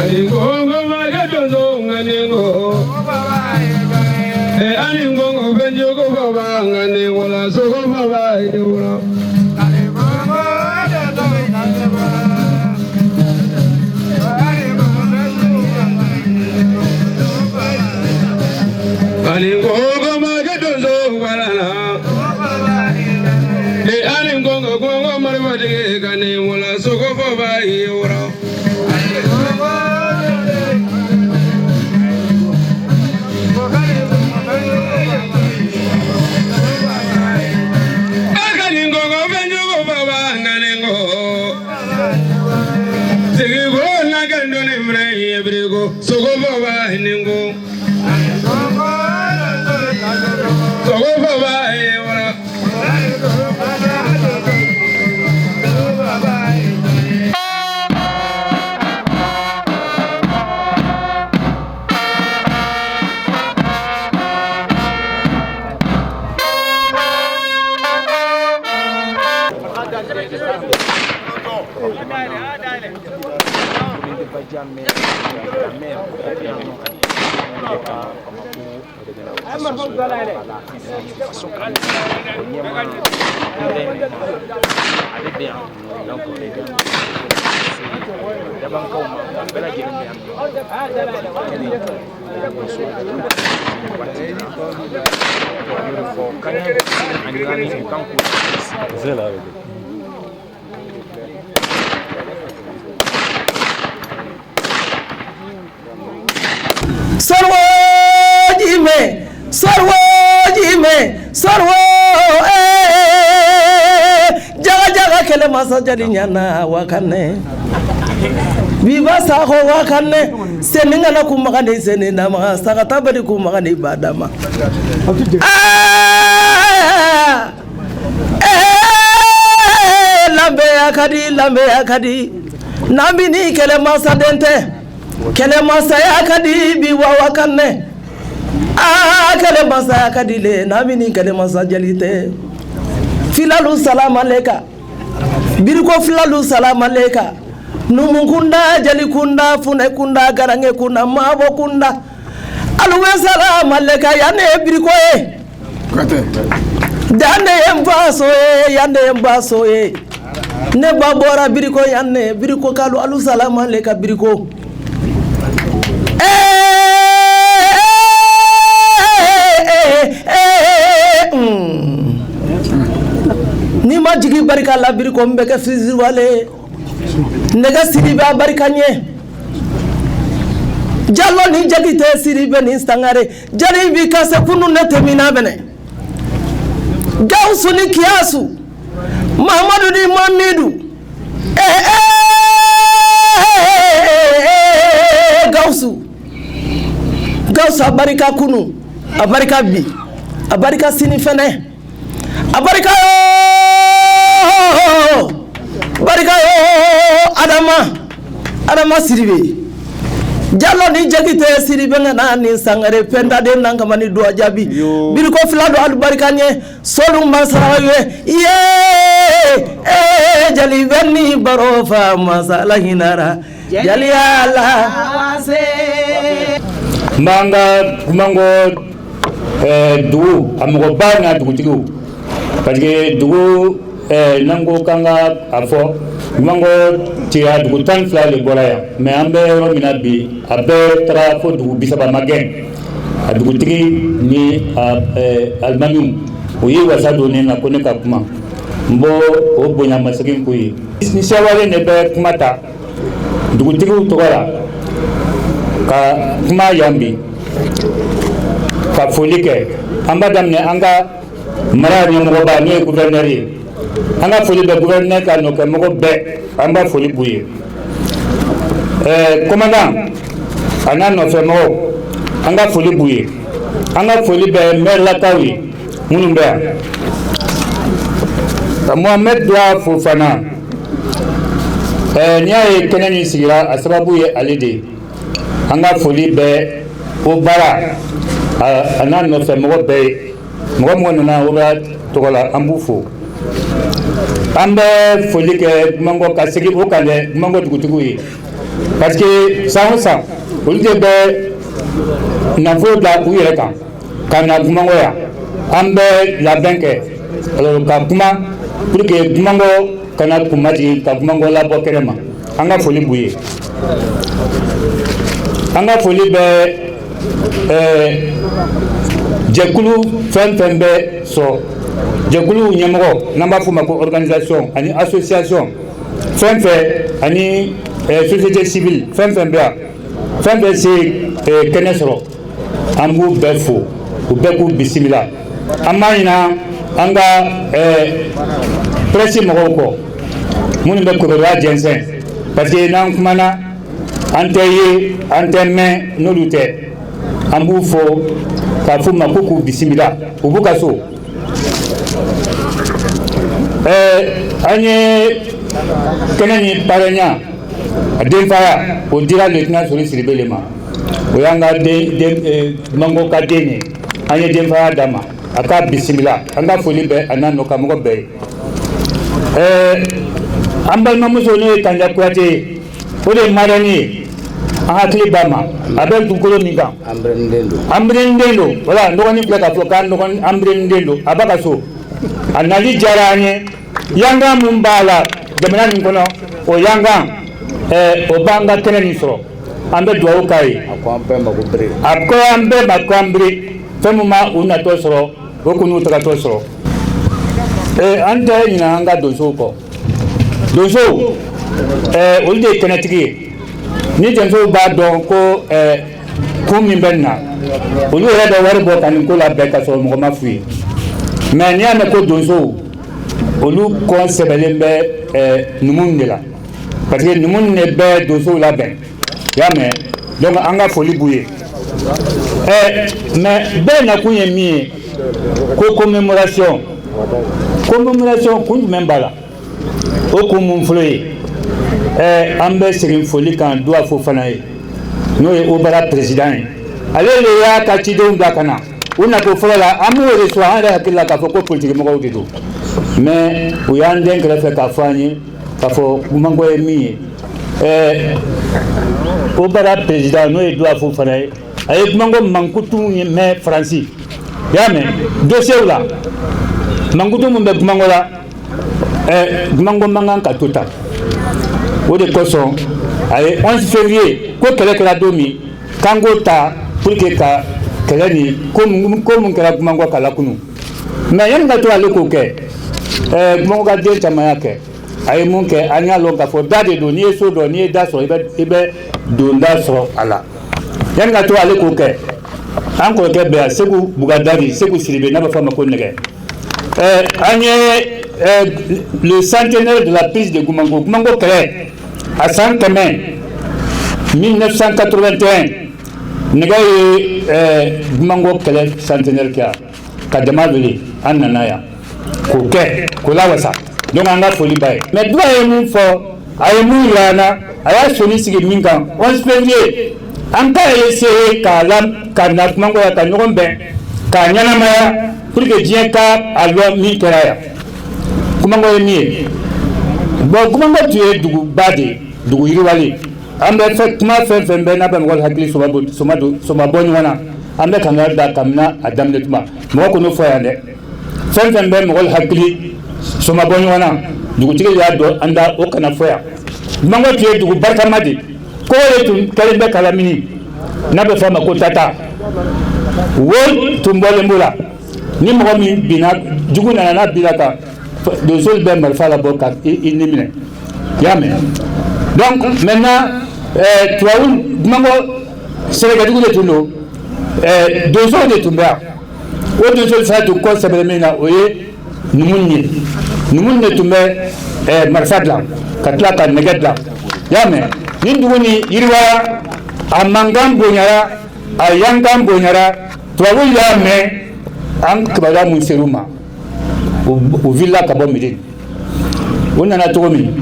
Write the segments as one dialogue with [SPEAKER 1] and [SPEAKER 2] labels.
[SPEAKER 1] Ani ko ma ke donso ngani ko. E ani ko benjo ko baba ngani wala so ko baba e wala. Ani ko ma ke donso wala na. E ani ko ko marwa de ngani wala so ko baba e wala.
[SPEAKER 2] Sarwo jaga jaga kele masa jadi nyana wakane biba saho wakane seninga na kumakani senina ma sagata bari kumakani badama lambe akadi lambe akadi nambini kele masa dente kele masa akadi biwa wakane kele masa akadi le nambini kele masa jalite filalu salam aleka biriko filalu salam aleka numukunda jalikunda funekunda garange kunda mabo kunda aluwe salam aleka yane biriko e dane mbaso e yane mbaso e ne babora biriko yane biriko kalu alu salam aleka biriko ni ma jigi barika la biriko mbeke fizirwale nega siribe barika nye jallo ni jagite siribe ni sangare jali bi kase kunu ne temina bene gausu ni kiasu Muhammadu ni Mamidu gausu gausu abarika kunu abarika bi abarika sini fene abarika yo barika yo Adama Adama Siribe Jallo ni jagite Siribe ngana ni sangare penda de nangama ni doa jabi biriko filado alu barika nye solu masarawe ye jali benni barofa masala hinara jali ala
[SPEAKER 3] manga kumango dugu a mɔgɔ ba n'a dugutigiw parce que dugu n'an ko k'an ka a fɔ kumango cira dugu 12 de bɔra yan mais an bɛ yɔrɔ min na bi a bɛɛ taara fo dugu 30 ma gɛn a dugutigi ni a alimamiw o ye wasa don ne na ko ne ka kuma n b'o o bonyamasegin k'u ye ni sewale ne bɛ kuma ta dugutigiw tɔgɔ la ka kuma yan bi ka foli kɛ an b'a daminɛ an ka mara ɲɛmɔgɔba n'o ye gouverneur ye an ka foli bɛ gouverneur ka nɔfɛmɔgɔ bɛɛ an b'a foli b'u ye commandant a n'a nɔfɛmɔgɔw an ka foli b'u ye an ka foli bɛ maire lakaw ye minnu bɛ yan ka Mohamed Doua Fofana n'i y'a ye kɛnɛ nin sigira a sababu ye ale de ye an ka foli bɛ o baara a n'a nɔfɛmɔgɔ bɛɛ ye mɔgɔ mɔgɔ nana o b'a tɔgɔ la an b'u fo an bɛ foli kɛ Kumango ka segin o kan dɛ Kumango dugutigiw ye Parce que san o san, olu de bɛ nafolo bila u yɛrɛ kan ka na Gumankɔ yan. An bɛ labɛn kɛ alors ka kuma pour que Gumankɔ kana kunmajigin, ka Gumankɔ labɔ kɛnɛ ma. An ka foli b'u ye. An ka foli bɛ jɛkulu fɛn fɛn bɛ sɔrɔ, jɛkulu ɲɛmɔgɔ n'an b'a f'o ma ko organisation, ani association fɛn fɛn, ani société civile fɛn fɛn bɛ yan, fɛn fɛn se kɛnɛ sɔrɔ, an b'u bɛɛ fo, u bɛɛ k'u bisimila. An b'a ɲina an ka presse mɔgɔw kɔ, minnu bɛ kibaruya jɛnsɛn, parce que n'an kumana, an tɛ ye, an tɛ mɛn n'olu tɛ. An b'u fo k'a f'u ma ko k'u bisimila, u b'u ka so. An ye kɛnɛ ni parrainaya, a denfaya, o dira lieutenant Sori Sidibe le ma. O y'an ka den den Mango ka den ye. An ye denfaya d'a ma, a k'a bisimila. An ka foli bɛ a n'a nɔ ka mɔgɔ bɛɛ ye. An balimamuso, n'o ye Kanja Kuyate ye, o de ye marraine ye. An hakili b'a ma, a bɛ dugukolo min kan. An den don. Wala n dɔgɔnin filɛ k'a fɔ k'an dɔgɔnin, an den don, a b'a ka so. A nali diyara an ye. Yankan mun b'a la jamana nin kɔnɔ, o yankan o b'an ka kɛnɛ nin sɔrɔ. An bɛ dugawu k'a ye.
[SPEAKER 4] A ko an bɛɛ ma ko bere.
[SPEAKER 3] A ko an bɛɛ ma ko an bere. Fɛn min ma u natɔ sɔrɔ, o kun n'u tagatɔ sɔrɔ. An tɛ ɲinɛ an ka donsow kɔ. Donsow, olu de ye kɛnɛtigi ye. Ni donsow b'a dɔn ko kun min bɛ nin na, olu yɛrɛ bɛ wari bɔ ka nin ko labɛn ka sɔrɔ mɔgɔ ma f'u ye. Mais n'i y'a mɛn ko donsow, olu kɔn sɛbɛlen bɛ numu de la, parce que numu de bɛ donsow labɛn, i y'a mɛn. Donc an ka foli b'u ye. Mais bɛɛ nakun ye min ye, ko commémoration, commémoration kun jumɛn b'a la? O kun mun fɔlɔ ye, an bɛ segin foli kan Duwa Fofana ye, n'o ye Obara président ye. Ale de y'a ka cidenw bila ka na. U nako fɔlɔ la, an b'o de sɔrɔ, an yɛrɛ hakili la k'a fɔ ko politiki mɔgɔw de don, mais u y'an den kɛrɛfɛ k'a fɔ an ye k'a fɔ Gumankɔ ye min ye. Obara président, n'o ye Duwa Fofana ye, a ye Gumankɔ mankutu mɛn Faransi, i y'a mɛn, dossier la, mankutu min bɛ Gumankɔ la, Gumankɔ man kan ka to tan. O de kosɔn a ye 11 février ko kɛlɛ kɛra don min, k'an k'o ta pour que ka kɛlɛ ni ko mun kɛra Gumankɔ ka lakunu. Mais yanni ka to ale k'o kɛ, Gumankɔ ka den caman y'a kɛ. A ye mun kɛ, an y'a lɔn k'a fɔ da de don. N'i ye so dɔn, n'i ye da sɔrɔ, i bɛ don da sɔrɔ a la. Yanni ka to ale k'o kɛ, an kɔrɔkɛ bɛ yan, Segu Bugadari, Segu Sidibe, n'a bɛ fɔ a ma ko Nɛgɛ. An ye le centenaire de la prise de Gumango, Gumango kɛlɛ a san 100, 1981, Nɛgɛ ye Gumango kɛlɛ centenaire kɛ yan ka jama wele. An nana yan k'o kɛ k'o lawasa. Donc an ka foli b'a ye. Mais Duwa ye mun fɔ, a ye mun yira an na, a y'a soni sigi min kan, 11 février, an ka essayer k'a la ka na Gumango yan, ka ɲɔgɔn bɛn k'a ɲɛnamaya pour que diɲɛ ka a lɔn min kɛra yan. Gumango ye min ye, bon, Gumango tun ye duguba de ye, dugu yiriwalen. An bɛ fɛn kuma fɛn fɛn bɛ n'a bɛ mɔgɔ hakili soma soma soma bɔ ɲɔgɔn na, an bɛ kangari da kabini a daminɛ tuma. Mɔgɔ k'o fɔ yan dɛ, fɛn fɛn bɛ mɔgɔ hakili soma bɔ ɲɔgɔn na, dugutigi y'a dɔn an da, o kana fɔ yan. Gumango tun ye dugu barikama de, ko de tun kɛlen bɛ kalamini, n'a bɛ fɔ a ma ko tata wo tun bɔlen b'o la. Ni mɔgɔ min binna, jugu nana n'a binna kan, donso bɛ marifa labɔ ka i ni minɛ, i y'a mɛn. Donc maintenant, tubabu, Gumango sɛnɛkɛdugu de tun don, donsow de tun bɛ yan. O donso fana tun kɔ sɛbɛn min na, o ye numu ye. Numu de tun bɛ marifa dilan ka tila ka nɛgɛ dilan, i y'a mɛn. Ni dugu ni yiriwara, a mankan bonyara, a yankan bonyara, tubabu y'a mɛn. An kibaruya mun ser'u ma, u wulila ka bɔ Médine. U nana cogo min,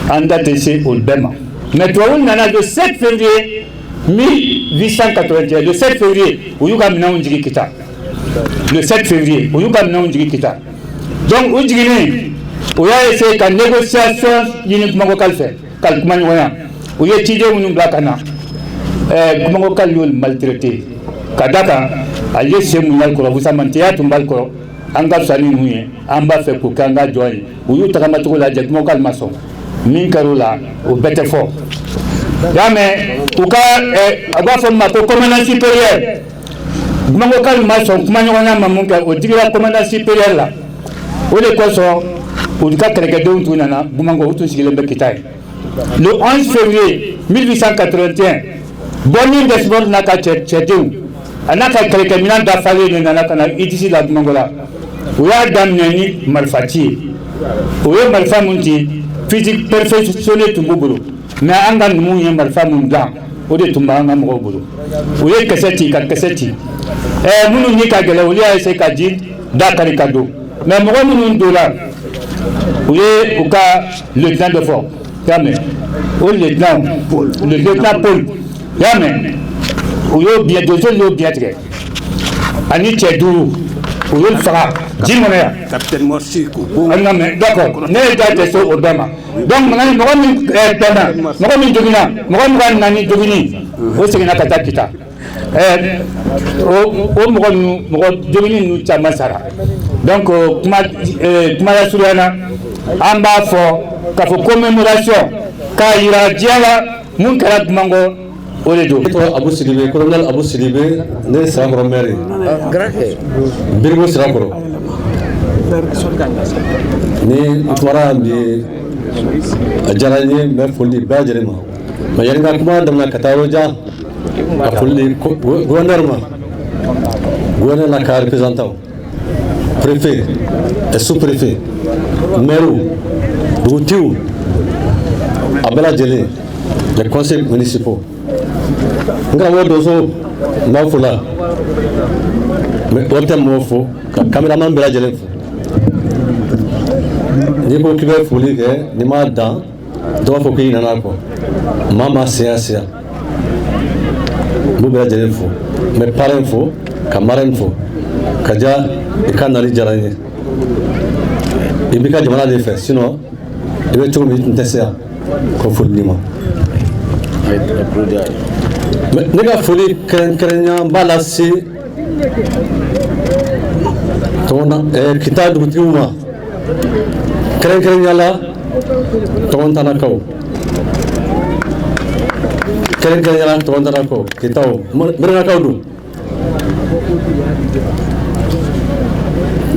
[SPEAKER 3] an da tɛ se o bɛɛ ma. Mais tubabu nana le 7 février 1881. Le 7 février, u y'u ka minɛnw jigin Kita. Le 7 février, u y'u ka minɛnw jigin Kita. Donc u jiginnen, u y'a essayé ka négociation ɲini Gumankɔkaw fɛ, ka kuma ɲɔgɔnya. U ye ciden minnu bila ka na, Gumagokaw y'olu maltraité ka da kan ale ye sen mun y'ale kɔrɔ, fusamantiya tun b'ale kɔrɔ. An ka fisa ni ninnu ye, an b'a fɛ k'o kɛ an ka jɔn ye. U y'u tagamacogo lajɛ, Gumagokaw ma sɔn. Min kɛra o la, o bɛɛ tɛ fɔ. Y'a mɛn, u ka a b'a fɔ min ma ko commandant supérieur, Gumagokaw ma sɔn kumaɲɔgɔnya ma. Mun kɛ, o digira commandant supérieur la. O de kosɔn u ka kɛlɛkɛdenw tun nana Gumago, u tun sigilen bɛ Kita ye. Le 11 février 1881, Bonny Desport n'a ka cɛdenw, a n'a ka kɛlɛkɛminɛn dafalen de nana ka na i disi la Gumago la. U y'a daminɛ ni marifaci ye. U ye marifa mun ci, fusil perfectionné tun b'u bolo, mais an ka numuw ye marifa mun dilan, o de tun b'an ka mɔgɔw bolo. U ye kisɛ ci, ka kisɛ ci. Minnu ni ka gɛlɛn, olu y'a essayer ka ji da kari ka don, mais mɔgɔ minnu donna, u ye u ka lieutenant dɔ fɔ, y'a mɛn, o lieutenant, le lieutenant Paul, y'a mɛn, u y'o biɲɛ, donso y'o biɲɛ tigɛ ani cɛ 5, u y'olu faga ji kɔnɔ yan.
[SPEAKER 4] Capitaine Morsi ko bon.
[SPEAKER 3] An ka mɛn, d'accord, ne ye da tɛ se o bɛɛ ma. Donc mɔgɔ min bɛnna, mɔgɔ min joginna, mɔgɔ 24 joginni, o seginna ka taa Kita. O mɔgɔ ninnu, mɔgɔ joginni ninnu caman sara. Donc kuma lasurunya na, an b'a fɔ k'a fɔ commémoration k'a yira diɲɛ la mun kɛra Gumago, o de don.
[SPEAKER 5] Ne tɔgɔ Abu Sidibe, colonel Abu Sidibe, ne ye Sirakɔrɔ maire ye. Birigo Sirakɔrɔ. Ni n kumara bi, a diyara n ye, n bɛ foli di bɛɛ lajɛlen ma. Mais yanni n ka kuma daminɛ ka taa yɔrɔ jan, ka foli di gouverneur ma, gouverneur n'a ka représentant, préfet et sous-préfet, maire, dugutigiw, a bɛɛ lajɛlen, les conseils municipaux. N karamɔgɔ Donso, n b'aw fo la, n bɛ ORTM mɔgɔw fo, ka caméraman bɛɛ lajɛlen fo. N'i ko k'i bɛ foli kɛ, n'i m'a dan, dɔ b'a fɔ k'i ɲinɛna a kɔ. Maa maa siya siya, n b'u bɛɛ lajɛlen fo. N bɛ parrain fo, ka marraine fo. Ka diya i ka nali diyara n ye. I b'i ka jamana de fɛ, sinon i bɛ cogo min, i tun tɛ se yan. Ko foli d'i ma. Ne ka foli kɛrɛnkɛrɛnya b'a lase tɔgɔna Kita dugutigiw ma, kɛrɛnkɛrɛnya la Tɔgɔntanakaw, kɛrɛnkɛrɛnya la Tɔgɔntanakaw, Kitaw, Mirinakaw don.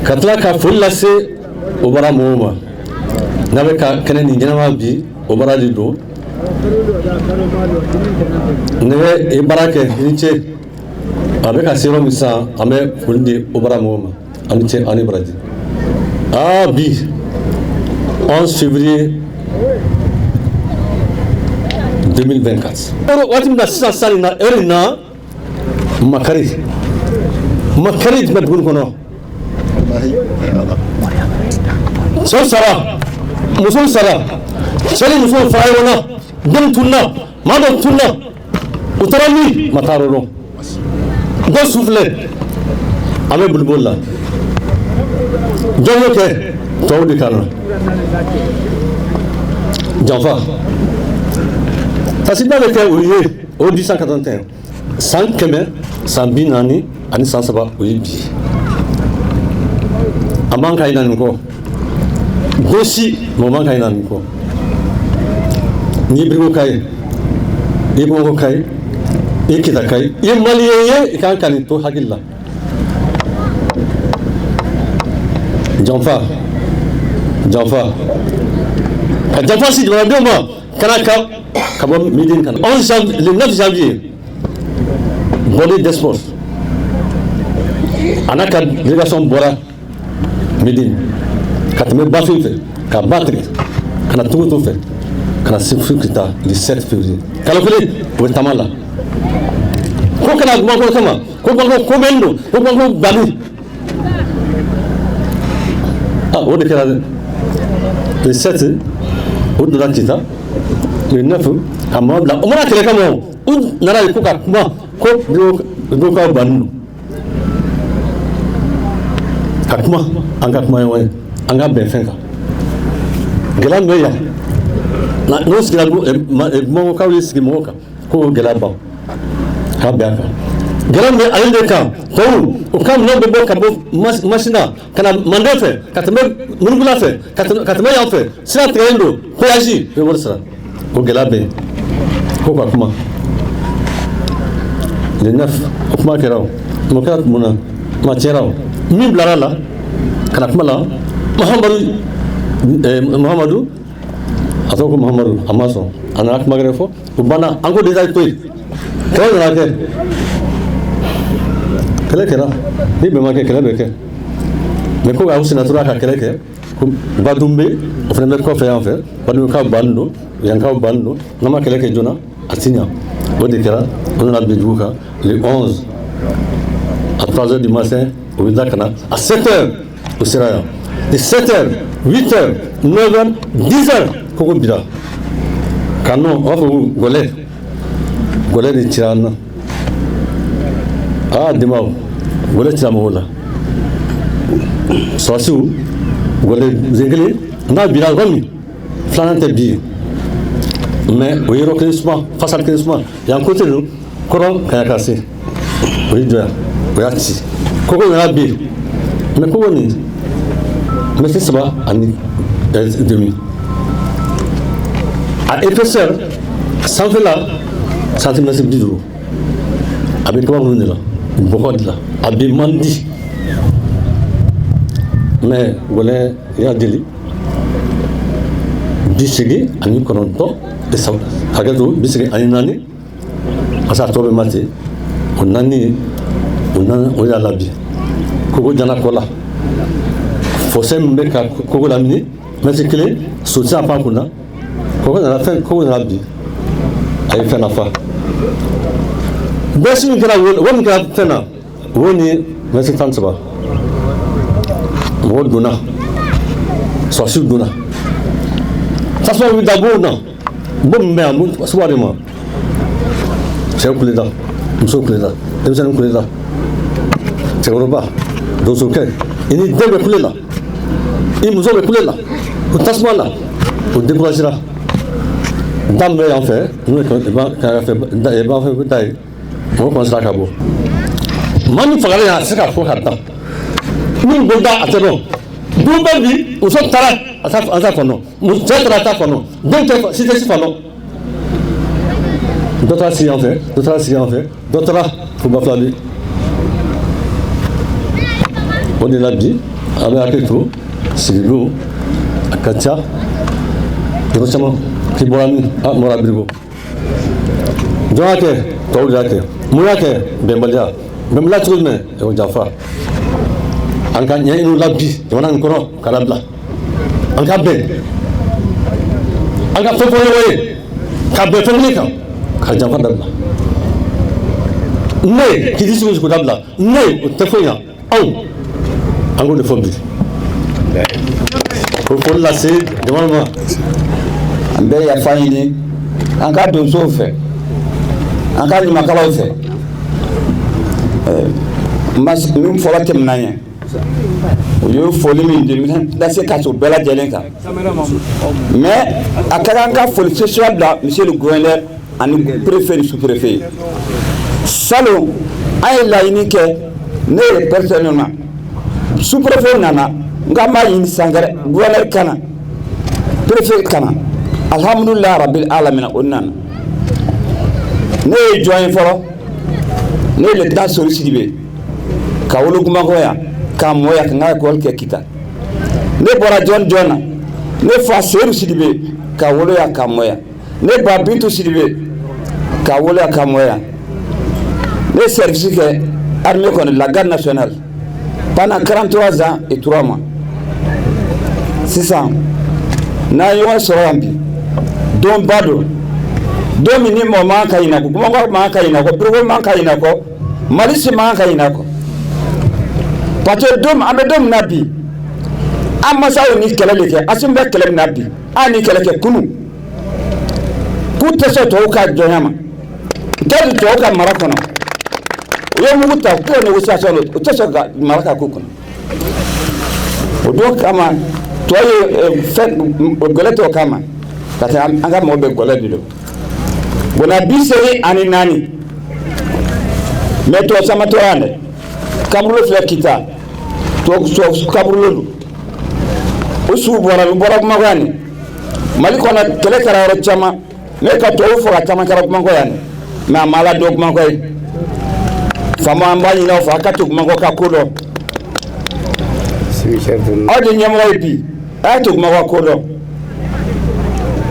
[SPEAKER 5] Ka tila ka foli lase o baara mɔgɔw ma. N'a bɛ ka kɛnɛ nin ɲɛnama bi, o baara de don. Ne bɛ baara kɛ, i ni ce. A bɛ ka se yɔrɔ min sisan, an bɛ foli di o baara mɔgɔw ma. Aw ni ce, aw ni baraji. Bi 11 février 2024. Waati min na sisan, sisan nin na, heure in na, makari makari tun bɛ dugu kɔnɔ. Cɛw sara, musow sara, cɛ ni musow fara ɲɔgɔn na, denw tununna, maa dɔw tununna, u taara min ma taa yɔrɔ dɔn. Dɔw su filɛ, an bɛ boliboli la. Jɔn y'o kɛ? Tubabu de kan na janfa. Parce que n'a bɛ kɛ o ye, o 1881, san 100, san 43, o ye bi ye. A man ka ɲina nin kɔ. Gosi, mɔgɔ man ka ɲina nin kɔ. N'i ye Birigo ka ye, i ye Bamakɔ ka ye, i ye Kita ka ye, i ye Maliyɛn ye, i kan ka nin to hakili la. Janfa, janfa, ka janfa si jamanadenw ma, ka na ka bɔ Médine ka na 11 janvier, le 9 janvier, Bonny Desport a n'a ka délégation bɔra Médine ka tɛmɛ Bafin fɛ, ka ba tigɛ ka na Togoto fɛ, ka na Segu Kita le 7 février. Kalo kelen u bɛ taama la ko kana Bamakɔ kama, ko Bamakɔ ko bɛ don, ko Bamakɔ bali. O de kɛra dɛ. Le 7, o donna Kita, le 9, ka maa bila o mana kɛlɛ kama, u nana ye ko ka kuma ko Birikokaw bannen don ka kuma. An ka kuma ɲɔgɔn ye, an ka bɛn fɛn kan. Gɛlɛya min bɛ yan, N'o sigira, Bamakɔkaw ye sigi mɔgɔw kan k'o gɛlɛya ban k'a bɛn a kan. Gɛlɛya min bɛ ale de kan, tɔw o ka minɛn bɛ bɔ ka bɔ Masina ka na Manden fɛ, ka tɛmɛ Murugula fɛ, ka tɛmɛ yan fɛ, sira tigɛlen don, péage bɛ wari sara, o gɛlɛya bɛ yen. Ko ka kuma le 9, o kuma kɛra, o o kɛra mun na? Kuma cɛra, o min bilara la ka na kuma la, Mahamadu, Mahamadu a tɔgɔ ko Mahamadu, a ma sɔn, a nana kuma wɛrɛ fɔ, o banna. An ko détail to yen. Kɛlɛ nana kɛ, kɛlɛ kɛra. Ni bɛn ma kɛ, kɛlɛ bɛ kɛ. Mais ko aw senna tora ka kɛlɛ kɛ ko Badumbe, o fana bɛ kɔfɛ yan fɛ, Badumbe bannen don, yankaw bannen don. N'an ma kɛlɛ kɛ joona, a ti ɲa. O de kɛra, o nana bin dugu kan le 11 à 3 heures du matin. O bɛ da ka na à 7 heures, o sera yan de 7 heures, 8 heures, 9 heures, 10 heures, kogo bira ka nɔ. O b'a fɔ ko gɔlɛ gɔlɛ de cira an na. Aa denbaw, gɔlɛ cira mɔgɔw la, sɔrɔsiw gɔlɛ sen kelen n'a bira yɔrɔ min, filanan tɛ bi, mais o ye yɔrɔ kelen suma, fasali kelen suma yan côté don kɔrɔ ka ka se o y'i jɔ yan, o y'a ci. Kogo nana bin, mais kogo nin mɛtiri 3.5, a épaisseur sanfɛla santimɛtiri 50, a bɛ kabakuru de la, bɔgɔ de la, a bɛ man di. Mais gɔlɛ y'a deli 89, hakɛ to, 84, parce que a tɔ bɛ ma ten. O naani, o naani, o y'a la bi kogo jana kɔ la, fossé min bɛ ka kogo lamini mɛtiri kelen, so tɛ se a pan kunna. Kogo nana fɛn, kogo nana bi, a ye fɛn nafa bɛɛ. Min kɛra wo min kɛra fɛn na, wo ni mɛtiri 13, mɔgɔ donna, sɔrɔsiw donna, tasuma bɛ da bon na, bon min bɛ yan suba de ma. Cɛw kulela, musow kulela, denmisɛnnin kulela, cɛkɔrɔba, donsokɛ, i ni den bɛ kule la, i muso bɛ kule la, o tasuma la, o découragera. Da min bɛ yan fɛ, n'o ye fɛ b'an fɛ da ye, mɔgɔ commencera ka bɔ. Maa min fagalen, a tɛ se ka fɔ ka ban. Min ko da, a tɛ dɔn. Don bɛɛ bi, muso taara, a t'a kɔnɔ, cɛ taara, a t'a kɔnɔ, den tɛ si tɛ si kɔnɔ. Dɔ taara sigi yan fɛ, dɔ taara sigi yan fɛ, dɔ taara fo Bafulabi. O de la bi, a bɛ hakili to sigidon, a ka ca yɔrɔ caman. K'i bɔra min? A bɔra Birigo. Jɔn y'a kɛ? Tɔw de y'a kɛ. Mun y'a kɛ? Bɛnbaliya. Bɛnbaliya cogo jumɛn? O janfa. An ka ɲɛɲiniw la bi jamana in kɔnɔ ka labila, an ka bɛn, an ka fɛn fɔ ɲɔgɔn ye, ka bɛn fɛn kelen kan, ka janfa dabila. Ne k'i sigi sigi dabila, ne o tɛ foyi ɲa anw. An k'o de fɔ bi, ko foli lase jamana ma.
[SPEAKER 4] An bɛ yafa ɲini an ka donsow fɛ, an ka ɲamakalaw fɛ. Min fɔlɔ tɛmɛna ɲɛ, o ye foli min di, n tɛna se ka so bɛɛ lajɛlen kan, mais a ka kan ka foli spécial bila monsieur le gouverneur ani préfet ni sous-préfet ye. Salon, an ye laɲini kɛ, ne yɛrɛ personnellement, sous-préfet nana, n k'an b'a ɲini Sankɛrɛ, gouverneur ka na, préfet ka na. Alhamdulilah rabil alamina, o nana. Ne ye jɔn ye fɔlɔ? Ne ye lieutenant Sori Sidibe, ka wolo Gumakɔ yan, k'a mɔ yan, ka n ka école kɛ Kita. Ne bɔra jɔn jɔn na? Ne fa Seyidu Sidibe, ka wolo yan, ka mɔ yan. Ne ba Bintu Sidibe, ka wolo yan, ka mɔ yan. Ne ye service kɛ armée kɔnɔ, la garde nationale, pendant 43 ans et 3 mois. Sisan n'an ye ɲɔgɔn sɔrɔ yan bi, donba don, don min ni mɔgɔ man ka ɲinɛ kɔ, Bamakɔ man ka ɲinɛ kɔ, Biriko man ka ɲinɛ kɔ, Mali si man ka ɲinɛ kɔ, parce que don an bɛ don min na bi, an masaw ni kɛlɛ de kɛ. Asimi bɛ kɛlɛ min na bi, an ni kɛlɛ kɛ kunun k'u tɛ sɔn tubabu ka jɔnya ma, u tɛ don tubabu ka mara kɔnɔ. U ye mugu ta k'u ka négociation, u tɛ sɔn ka mara ka k'u kɔnɔ. O don kama, tɔ ye fɛn gɛlɛ t'o kama. Parce que an ka mɔgɔ bɛɛ gɔlɛ de don. Bona 84, mais tubabu caman tora yan dɛ. Kaburudo filɛ Kita, tubabu kaburudo don. O suw bɔra, u bɔra Bamakɔ yan de. Mali kɔnɔ, kɛlɛ kɛra yɔrɔ caman, mais ka tubabu faga caman kɛra Bamakɔ yan de, mais a ma ala dɔn Bamakɔ ye. Faama, an b'a ɲini aw fɛ, a ka to Bamakɔ ka ko dɔn. Aw de ɲɛmɔgɔ ye bi, a y'a to Bamakɔ ka ko dɔn.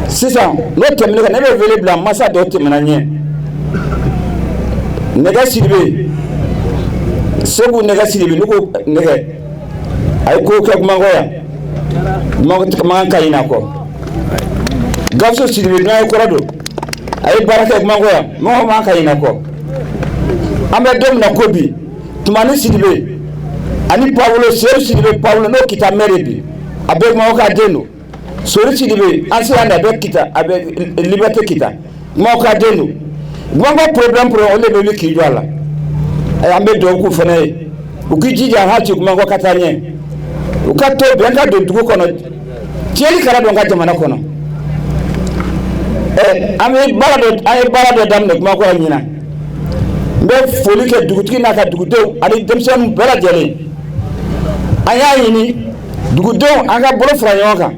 [SPEAKER 4] Sisan n'o tɛmɛnen kan, ne bɛ wele bila masa dɔw tɛmɛna ɲɛ. Nɛgɛ Sidibe, Segu Nɛgɛ Sidibe, ne ko Nɛgɛ, a ye ko kɛ Bamakɔ yan, Bamakɔ man ka ɲinɛ a kɔ. Gawusu Sidibe, n'a ye kɔrɔ don, a ye baara kɛ Bamakɔ yan, mɔgɔ man ka ɲinɛ a kɔ. An bɛ don min na ko bi, Tumani Sidibe ani Pawolo, Seru Sidibe Pawolo, n'o Kita maire bi, a bɛɛ Bamakɔ ka den don. Sori Sidibe, an sera a bɛ Kita, a bɛ Liberté Kita, Bamakɔ ka den don. Bamakɔ problème, o de bɛ wuli k'i jɔ a la. An bɛ dugawu k'u fana ye, u k'i jija hali ci Bamakɔ ka taa ɲɛ, u ka to bɛn ka don dugu kɔnɔ, tiɲɛni kana don ka jamana kɔnɔ. An bɛ baara dɔ, an ye baara dɔ daminɛ Bamakɔ yan ɲinan. N bɛ foli kɛ dugutigi n'a ka dugudenw ani denmisɛnninw bɛɛ lajɛlen. An y'a ɲini dugudenw, an ka bolo fara ɲɔgɔn kan.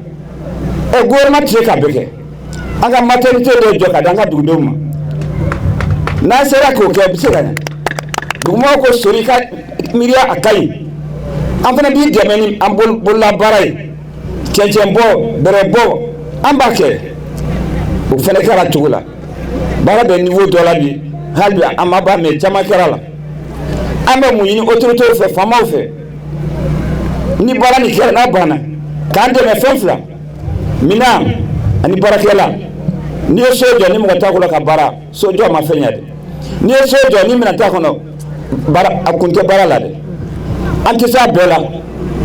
[SPEAKER 4] Gouvernement tɛ se k'a bɛɛ kɛ. An ka maternité dɔ jɔ ka di an ka dugudenw ma. N'an sera k'o kɛ, a bɛ se ka ɲɛ. Dugumɔgɔw ko Sori ka miiriya, a ka ɲi. An fana b'i dɛmɛ ni an bololabaara ye, cɛncɛn bɔ, bɛrɛ bɔ, an b'a kɛ. O fana kɛra cogo la. Baara bɛ niveau dɔ la bi, hali bi an ma ban, mais caman kɛra la. An bɛ mun ɲini autorité fɛ, faamaw fɛ? Ni baara nin kɛra, n'a banna, k'an dɛmɛ fɛn fila: minan ani baarakɛla. N'i ye so jɔ ni mɔgɔ t'a kɔnɔ ka baara, so jɔ ma fɛn ɲɛ dɛ. N'i ye so jɔ ni minɛn t'a kɔnɔ, baara a kun tɛ baara la dɛ. An tɛ se a bɛɛ la.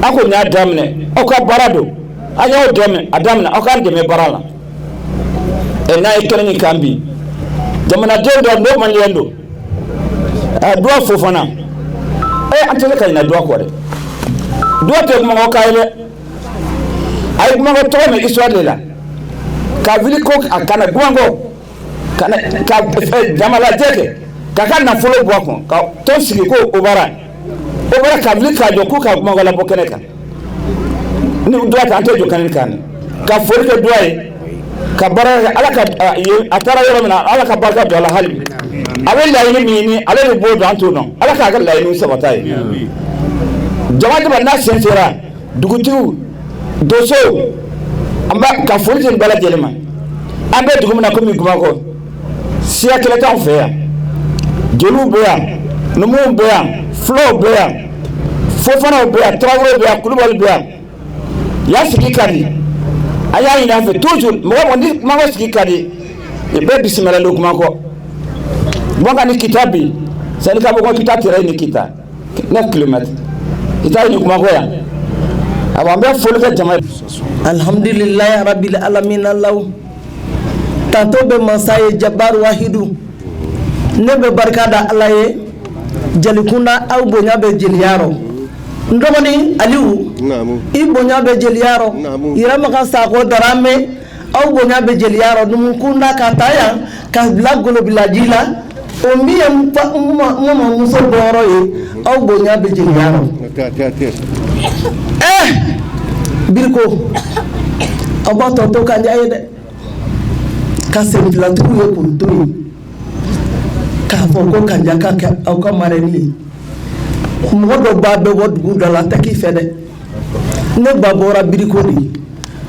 [SPEAKER 4] An kɔni y'a daminɛ, aw ka baara don, an y'aw dɛmɛ a daminɛ, aw k'an dɛmɛ baara la. Ɛ, n'a ye kɛnɛ min kan bi, jamanaden dɔ n'o maliyɛn don, Duwa Fofana, an tɛ se ka ɲinɛ Duwa kɔ dɛ. Duwa tɛ Bamakɔ ka ye dɛ. A ye Bamakɔ tɔgɔ mɛn histoire de la, ka wuli ko a kana Bamakɔ ka na ka jamalajɛ kɛ, k'a ka nafolo bɔ a kun, ka tɔn sigi ko o baara o baara, ka wuli k'a jɔ k'u ka Bamakɔ labɔ kɛnɛ kan. Ni Duwa tɛ, an tɛ jɔ kɛnɛ kan. Ka foli kɛ Duwa ye, ka baara kɛ, Ala ka a taara yɔrɔ min na, Ala ka barika don a la. Hali bi a bɛ laɲini min ɲini, ale de b'o dɔn, an t'o dɔn. Ala k'a ka laɲini sabata ye. Jama jama n'a sen sera dugutigiw, donsow, an b'a ka foli di nin bɛɛ lajɛlen ma. An bɛ dugu min na komi Bamakɔ, siya kɛlɛ t'anw fɛ yan. Jeliw bɛ yan, numuw bɛ yan, fulaw bɛ yan, fofanaw bɛ yan, tarawelew bɛ yan, kulubaliw bɛ yan. Yan sigi ka di. A y'a ɲini an fɛ toujours, mɔgɔ mɔgɔ ni Bamakɔ sigi ka di, i bɛɛ bisimila don Bamakɔ. Bamakɔ ni Kita bi sani ka bɔ ko Kita tɛrɛ ni Kita 9 kilomètres, i t'a ɲini Bamakɔ yan. Awa, an bɛ foli kɛ jama ye.
[SPEAKER 2] Alhamdulilayi rabbil alamin. Alaw tanto bɛ masa ye, jabaru wahidu. Ne bɛ barika da Ala ye. Jelikunda, aw bonya bɛ jeliya rɔ. N dɔgɔnin Aliyu, i bonya bɛ jeliya rɔ. Yɛrɛmaga Sakɔ Darame, aw bonya bɛ jeliya rɔ. Numukunda ka taa yan ka bila golobilaji la, o min ye n mamuso bɔyɔrɔ ye, aw bonya bɛ jeliya rɔ. Biriko, aw b'a tɔ to ka diya ye dɛ, ka senfilatigiw ye k'u to yen k'a fɔ ko Kanja ka kɛ aw ka marraine ye. Mɔgɔ dɔ b'a bɛ bɔ dugu dɔ la, a tɛ k'i fɛ dɛ. Ne ba bɔra Biriko de.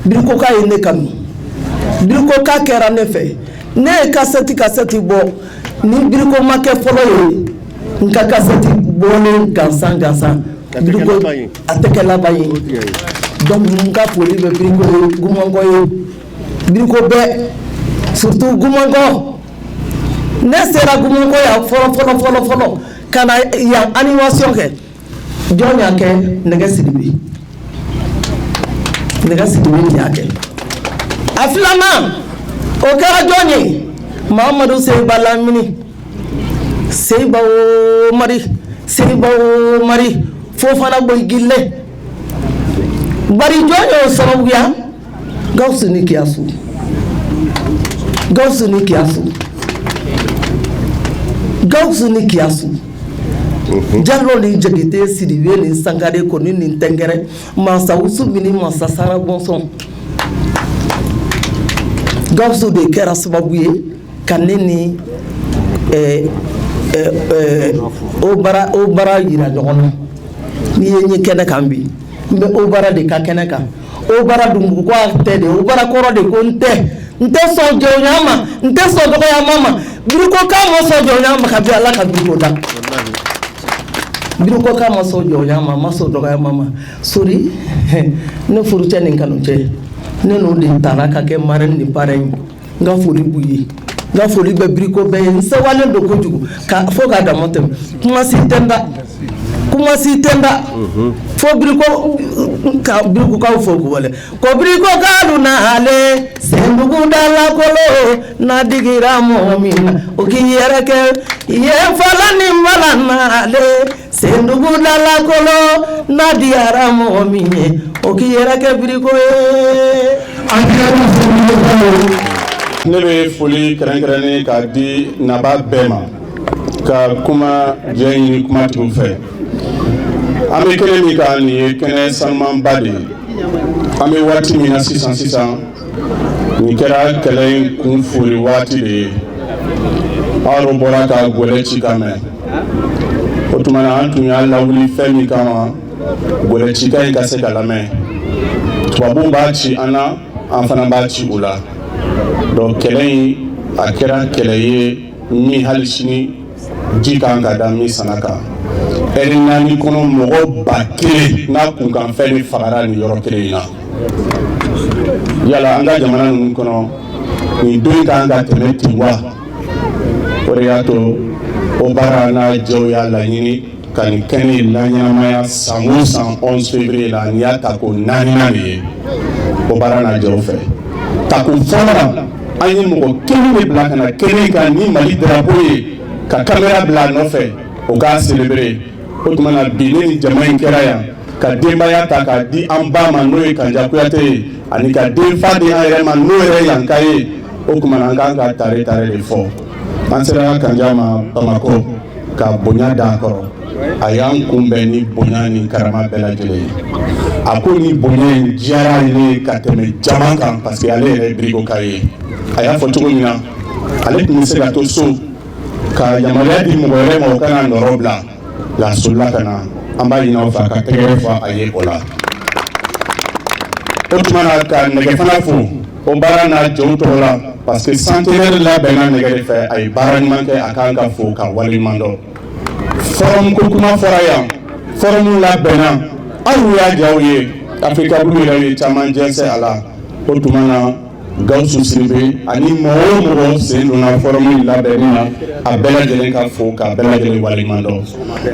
[SPEAKER 2] Biriko k'a ye ne kanu, Biriko k'a kɛra ne fɛ. Ne ye kasɛti bɔ ni Biriko ma kɛ fɔlɔ ye, n ka kasɛti bɔlen gansan gansan, Biriko a tɛ kɛ laban ye. Donc n ka foli bɛ Biriko ye, Gumankɔ ye, Biriko bɛɛ, surtout Gumankɔ. Ne sera Gumankɔ yan fɔlɔ fɔlɔ fɔlɔ fɔlɔ ka na yan animation kɛ. Jɔn y'a kɛ? Nɛgɛ Sidibe, Nɛgɛ Sidibe de y'a kɛ. A filanan, o kɛra jɔn ye? Mahamadu Seyiba Lamini, Seyiba o Mari, Seyiba o Mari Fofana Boyi Gile. Bari jɔn y'o sababuya? Gawusu ni Kiyasu. Gawusu ni Kiyasu, Gawusu ni Kiyasu, Jalo ni Jakite, Sidibe ni Sangare, Koni ni Tɛngɛrɛ, Masawusu ni Masa Sara Bɔnsɔn. Gawusu de kɛra sababu ye ka ne ni o baara yira ɲɔgɔn na. N'i ye n ye kɛnɛ kan bi, n bɛ o baara de ka kɛnɛ kan. O baara dun ko a tɛ de, o baara kɔrɔ de ko n tɛ, n tɛ sɔn jɔnya ma, n tɛ sɔn dɔgɔyama ma. Biriko k'a ma sɔn jɔnya ma kabi Ala ka biriko da. Biriko k'a ma sɔn jɔnya ma, a ma sɔn dɔgɔyama ma. Sori, ne furucɛ ni n kanucɛ, ne n'o de taara ka kɛ marraine ni parrain ye. N ka foli b'u ye, n ka foli bɛ biriko bɛɛ ye. N sewalen don kojugu ka fo k'a dama tɛmɛ. Kuma si tɛ n da, kuma si tɛ n da fo biriko ka birikokaw fo k'u wale ko biriko kalu n'ale sendugu dalakolo n'a digira mɔgɔ min na, o k'i yɛrɛ kɛ yen fala ni bala n'ale sendugu dalakolo n'a diyara mɔgɔ min ye, o k'i yɛrɛ kɛ biriko ye.
[SPEAKER 6] Ne bɛ foli kɛrɛnkɛrɛnnen k'a di naba bɛɛ ma ka kuma jɛ ɲini kumatigiw fɛ. An bɛ kɛnɛ min kan, nin ye kɛnɛ sanumanba de ye. An bɛ waati min na sisan sisan, nin kɛra kɛlɛ in kun fori waati de ye. Aw yɛrɛ bɔra ka gɛlɛ ci ka mɛn. O tuma na, an tun y'a lawuli fɛn min kama, gɛlɛ cikan in ka se ka lamɛn. Tubabuw b'a ci an na, an fana b'a ci u la. Donc kɛlɛ in, a kɛra kɛlɛ ye min hali sini ji kan ka da min sana kan. Ɛri 4 kɔnɔ, mɔgɔ 1000 n'a kunkanfɛn de fagara nin yɔrɔ kelen in na. Yala an ka jamana ninnu kɔnɔ, nin don in kan ka tɛmɛ ten wa? O de y'a to o baara n'a jɛw y'a laɲini ka nin kɛnɛ in laɲɛnamaya san o san 11 février la. Nin y'a tako 4nan de ye o baara n'a jɛw fɛ. Tako fɔlɔ la, an ye mɔgɔ kelen de bila ka na kɛnɛ kan ni Mali drapeau ye, ka caméra bila a nɔfɛ, o k'a célébrer. O tuma na, bi ne ni jama in kɛra yan ka denbaya ta k'a di an ba ma, n'o ye Kanja Kuyate ye, ani ka denfa di an yɛrɛ ma, n'o yɛrɛ yanka ye. O tuma na, an kan ka tare tare de fɔ. An sera Kanja ma Bamakɔ ka bonya d'a kɔrɔ. A y'an kunbɛn ni bonya ni karama bɛɛ lajɛlen ye. A ko ni bonya in diyara ale ye ka tɛmɛ jama kan, parce que ale yɛrɛ ye birikoka ye. A y'a fɔ cogo min na, ale tun bɛ se ka to so ka yamaruya di mɔgɔ wɛrɛ ma, o kana nɔrɔ bila, nka a solila ka na. An b'a ɲini aw fɛ, a ka tɛgɛrɛ fɔ a ye o la. O tuma na, ka nɛgɛ fana fo o baara n'a jɔw tɔgɔ la, parce que centenaire labɛnna nɛgɛ de fɛ. A ye baara ɲuman kɛ, a kan ka fo ka waleɲuman dɔn. Forum ko kuma fɔra yan, forum labɛnna, aw y'a jaw ye, Afrika Bulu yɛrɛ ye caman jɛnsɛn a la. O tuma na, Gawusu Sidibe ani mɔgɔ o mɔgɔ sen donna forum in labɛnni na, a bɛɛ lajɛlen ka fo k'a bɛɛ lajɛlen waleɲuman dɔn.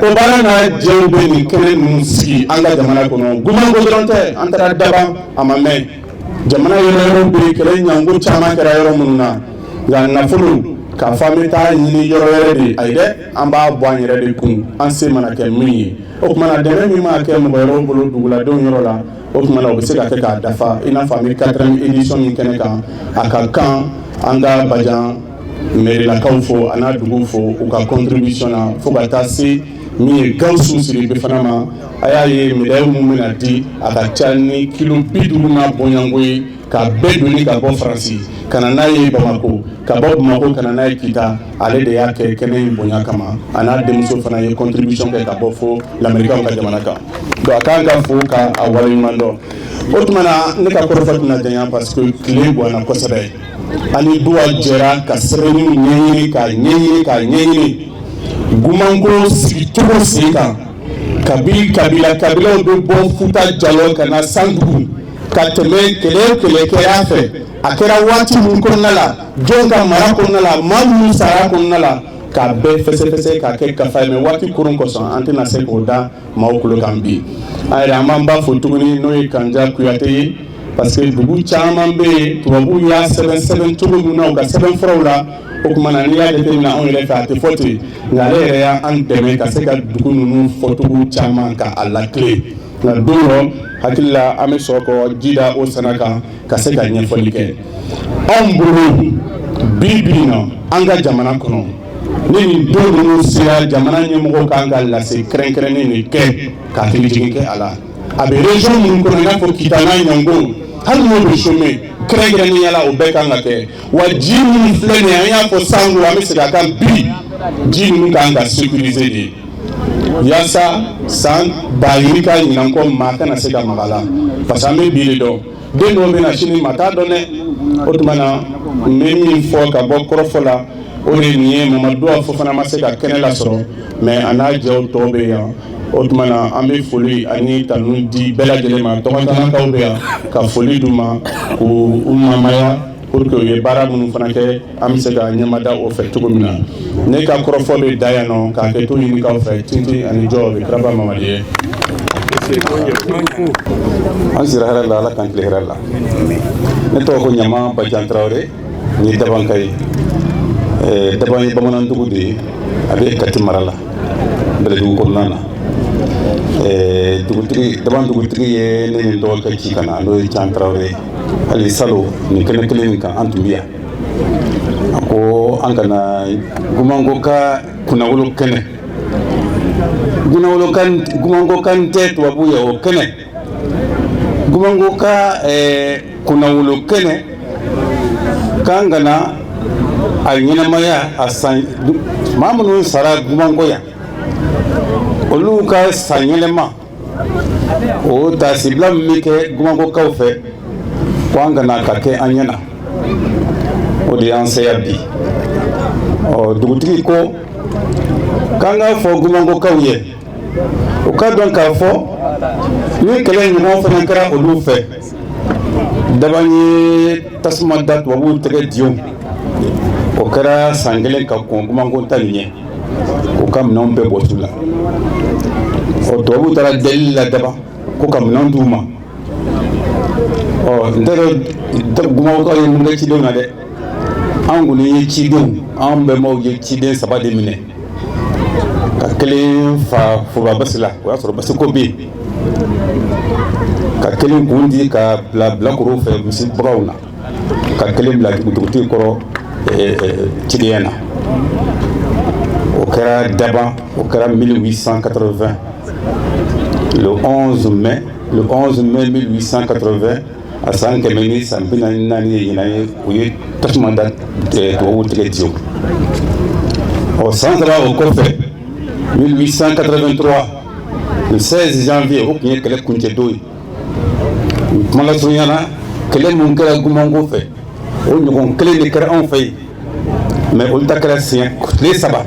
[SPEAKER 6] O baara n'a jɛw bɛ nin kɛnɛ ninnu sigi an ka jamana kɔnɔ. Gumanko dɔrɔn tɛ, an taara Daban, a ma mɛn. Jamana yɔrɔ yɔrɔ bɛ yen, kɛlɛ ɲango caman kɛra yɔrɔ minnu na, nka nafolo k'a fɔ an bɛ taa ɲini yɔrɔ wɛrɛ de, ayi dɛ, an b'a bɔ an yɛrɛ de kun, an se mana kɛ min ye. O tuma na, dɛmɛ min mana kɛ mɔgɔ wɛrɛw bolo duguladenw yɔrɔ la, o tuma na, o bɛ se ka kɛ k'a dafa. I n'a fɔ an bɛ quatrième édition min kɛnɛ kan, a ka kan an ka Bajan mairilakaw fo, a n'a dugu fo u ka contribution na, fo ka taa se min ye Gawusu Sidibe fana ma. A y'a ye, médaille mun bɛna di, a ka ca ni kilo 50 n'a bɔɲɔgɔnko ye, ka bɛɛ doni ka bɔ Faransi ka na n'a ye Bamakɔ, ka bɔ Bamakɔ ka na n'a ye Kita. Ale de y'a kɛ kɛnɛ in bonya kama. A n'a denmuso fana ye contribution kɛ ka bɔ fo lamɛrikaw ka jamana kan. Donc a kan ka fo ka a waleɲuman dɔn. O tuma na, ne ka kɔrɔfɔ tɛna janya, parce que tile ganna kosɛbɛ. Ani Duwa jɛra ka sɛbɛnniw ɲɛɲini k'a ɲɛɲini k'a ɲɛɲini Gumanko sigicogo sen kan, kabi kabila kabilaw bɛ bɔ Futa Jalɔ ka na Sandugu, ka tɛmɛ kɛlɛ o kɛlɛ kɛra a fɛ, a kɛra waati min kɔnɔna la, jɔn ka mara kɔnɔna la, maa minnu sara kɔnɔna la, k'a bɛɛ fɛsɛfɛsɛ k'a kɛ kafa ye. Mɛ waati koron kosɔn, an tɛna se k'o da maaw tulo kan bi. An yɛrɛ, an b'an ba fo tuguni, n'o ye Kanja Kuyate ye, parce que dugu caman bɛ yen, tubabuw y'a sɛbɛn sɛbɛn cogo min na u ka sɛbɛn furaw la, o tuma na, n'i y'a jateminɛ anw yɛrɛ fɛ, a tɛ fɔ ten. Nka ale yɛrɛ y'an dɛmɛ ka se ka dugu ninnu fɔcogo caman ka a lakile. Nka don dɔ Hakili la, an bɛ sɔrɔ ka ji da o sana kan ka se ka ɲɛfɔli kɛ. Anw bolo, bi bi in na, an ka jamana kɔnɔ, ni nin don ninnu sera, jamana ɲɛmɔgɔw kan ka lase kɛrɛnkɛrɛnnen de kɛ ka hakilijigin kɛ a la. A bɛ région minnu kɔnɔ, i n'a fɔ Kita n'a ɲɔgɔnw, hali n'o bɛ chômer, kɛrɛnkɛrɛnnenya la, o bɛɛ kan ka kɛ. Wa ji minnu filɛ nin ye, an y'a fɔ sango, an bɛ segin a kan bi, ji ninnu kan ka sécuriser de yaasa san ba yirika ɲinan kɔ, maa kana se ka maga la, parce que an bɛ bi de dɔn, den dɔw bɛ na sini, maa t'a dɔn dɛ. O tuma na, n bɛ min fɔ ka bɔ kɔrɔfɔ la, o de ye nin ye. Mamadu Fofana ma se ka kɛnɛ lasɔrɔ, mais a n'a jɛw tɔw bɛ yan. O tuma na, an bɛ foli ani tanu di bɛɛ lajɛlen ma. Tɔgɔtanakaw bɛ yan, ka foli d'u ma k'u u mamaya pour que u ye baara minnu fana kɛ, an bɛ se ka ɲɛmada o fɛ cogo min na. Ne ka kɔrɔfɔ bɛ da yan nɔ, k'a kɛ to ɲinikaw fɛ. Tintin ani jɔ bɛ Karaba Mamadi ye.
[SPEAKER 4] An sira hɛrɛ la, Ala k'an tile hɛrɛ la. Ne tɔgɔ ko Ɲama Bajan Tarawele, n ye Dabanka ye. Daban ye bamanan dugu de ye, a bɛ Kati mara la, Bɛlɛdugu kɔnɔna na. Dugutigi, Daban dugutigi ye ne ni n dɔgɔkɛ ci ka na, n'o ye Can Tarawele ye. Hali salo, nin kɛnɛ kelen in kan, an tun bɛ yan. A ko an kana Gumanko ka kunnawolo kɛnɛ, kunnawolo kan, Gumanko kan tɛ tubabu ye o kɛnɛ, Gumanko ka kunnawolo kɛnɛ k'an kana a ɲɛnamaya a san. Maa minnu sara Gumanko yan, olu ka san yɛlɛma o taasibila min bɛ kɛ Gumankokaw fɛ, ko an kana ka kɛ an ɲɛna, o de y'an seya bi. Ɔ, dugutigi ko k'an k'a fɔ Gumankokaw ye, u ka dɔn k'a fɔ ni kɛlɛ ɲɔgɔn fana kɛra olu fɛ. Daban ye tasuma da tubabuw tɛgɛ diw, o kɛra san kelen ka kɔn Gumanko ta nin ɲɛ, k'u ka minɛnw bɛɛ bɔ su la. Ɔ, tubabuw taara delili la Daban ko ka minɛnw d'u ma. Ɔ, n t'a dɔn Gumankokaw ye mun kɛ cidenw na dɛ. An kɔni ye cidenw, an bɛnbaw ye ciden saba de minɛ, ka kelen fa foroba basi la, o y'a sɔrɔ basiko bɛ yen, ka kelen kun di ka bila bilakorow fɛ misi baganw na, ka kelen bila dugutigi kɔrɔ cidenya na. O kɛra Daban, o kɛra 1880, le 11 mai, le 11 mai 1880, a san 144 ye ɲinan ye. U ye tasuma da tubabuw tigɛ diw. Ɔ, san 3 o kɔfɛ, 1883, le 16 janvier, o tun ye kɛlɛ kuncɛ don ye. Kuma lasurunya na, kɛlɛ mun kɛra Gumanko fɛ, o ɲɔgɔn kelen de kɛra anw fɛ yen, mais olu ta kɛra siɲɛ tile 3